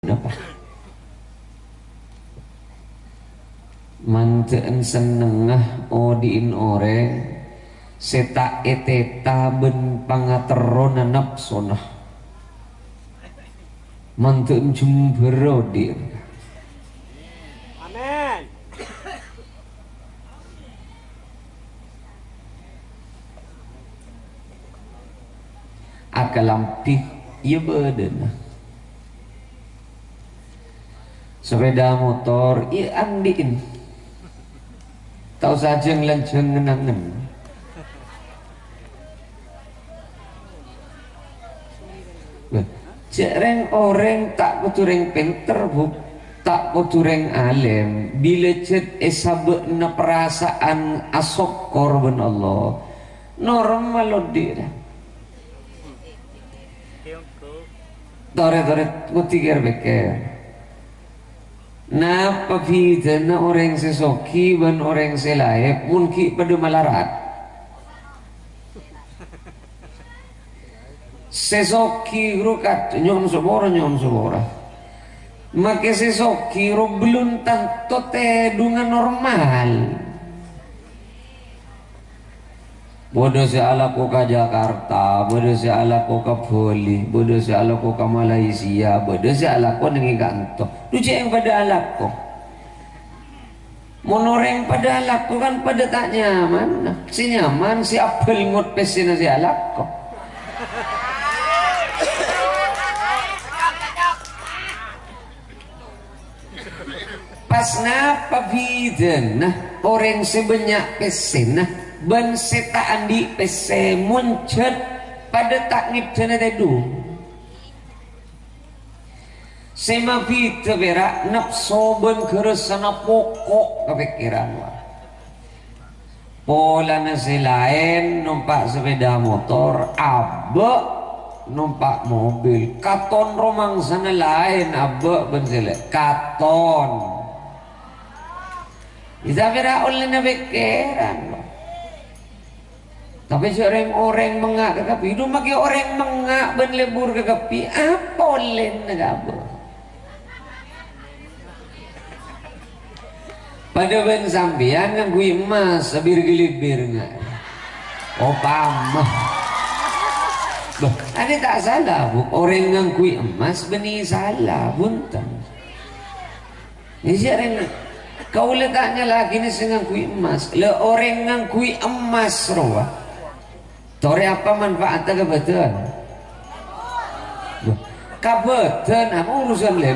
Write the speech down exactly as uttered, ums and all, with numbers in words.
Napa? Mandhâ'ân sennengnga odi'in orèng sè ta' ètèta bân pangaterrona napsona. Mandhâ'ân jembhârâ odi'. Amin. Akalambhi, iyâ bâdâna. Sepèda motor, iyâ andi'in. Ta' osa jâng-lanjhâng ngen-angen. Bâh, jhâ' rèng-orèng ta' kodhu rèng pènter, Bu. Ta' kodhu rèng alèm. Bilâ jhât èsabâ'na parasaan asokkor bân Allah, normal odi' ra. Torè-torè, kodhu kèr-pèkkèr. Napa bhidhâna orèng sè soghi bân orèng sè laèp mon ghi' padâ malarat? Sè soghi ro kad-, nyo'on sapora, nyo'on sapora. Make sè soghi ro belum tanto tèdungan normal. Bâdâ sè alako ka Jakarta, bâdâ sè alako ka Bali, bâdâ sè alako ka Malaysia, bâdâ sè alako neng è kanto. Dhu jhâ' padâ alako. Mon orèng padâ alako kan padâ ta' nyaman. Sè nyaman sè abâl ngot pèssèna sè alako. Pas napa bhidhâna orèng sè bânnya' pèssèna bân sè ta' andi' pèssè? Mon jhât padâ ta' ngèdhâna tèdung. Sè mabhidhâ pèra' napso bân ghârâsana poko' ka pèkkèran, wa. Polana sè laèn nompa' sepèda motor, abâ' nompa' mobil. Katon ro mangsana laèn abâ' bân sè laèn. Katon. Bisa pèra' ollèna pèkkèran, wa. Tapè jhâ' rèng-orèng mengnga' kakabbhi. Dhu make orèng mengnga' bân lebur kakabbhi, apa ollèna kabâ? Padâ bân sampèyan ngangghuy emmas, sabir-gelibbir nga'. Opama. Bâh, anè ta' sala, Bu. Orèng ngangghuy emmas bânnè sala, bhunten. Iyâ, rèng, kaulâ ta' nyala'aghina sè ngangghuy emmas. La orèng ngangghuy emmas rowa. Torè apa manfaatta ka bâdân? Loh, ka bâdân, apa urusan lè